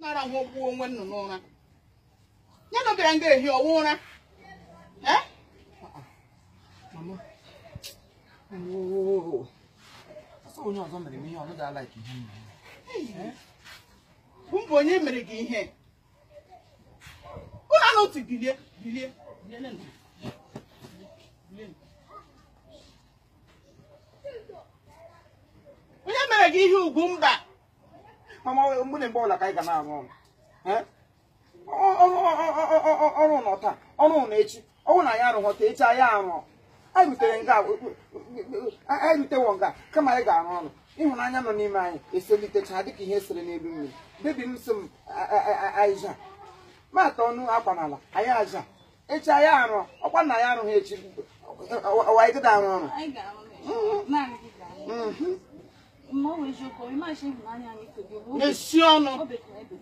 Na-arahụ ogbuo onwe nnụ n'ụra. Ya na bịara nga ehi ọwụ ụra. Eh? Mama. Oh. Asa onye ọzọ mere m ihe ọnụ ga like ihe m mere. Bụ onye mere gị ihe. Ụra n'otu bilie bilie bilie nụ. Bilie nụ. Onye mere gị ihe ugwu mba? Mama, mgbe na mgbe ọbụla ka anyị ga na-arụ ọrụ. Eh? Ọrụ nọ taa, ọrụ nọ echi. Ọ bụrụ na anyị arụghọ taa, echi anyị arụ. Anyị rutere nga, anyị rutewo nga, kama anyị ga-arụ ọrụ. Ịhụnanya nọ n'ime anyị eselitecha dịka ihe sere n'elu mmiri. Bebi m sị m aịja. Ma atọ ọnụ akwa n'ala, anyị aja. Echi anyị arụ, ọkwa na anyị arụghị echi, ọwa anyị gịda arụ ọrụ. Anyị ga-arụ naanị gị ga-arụ. Ma ọ bụ eziokwu, ị maghị ịhụnanya anyị tobi Mechie ọnụ. obe ka ebe.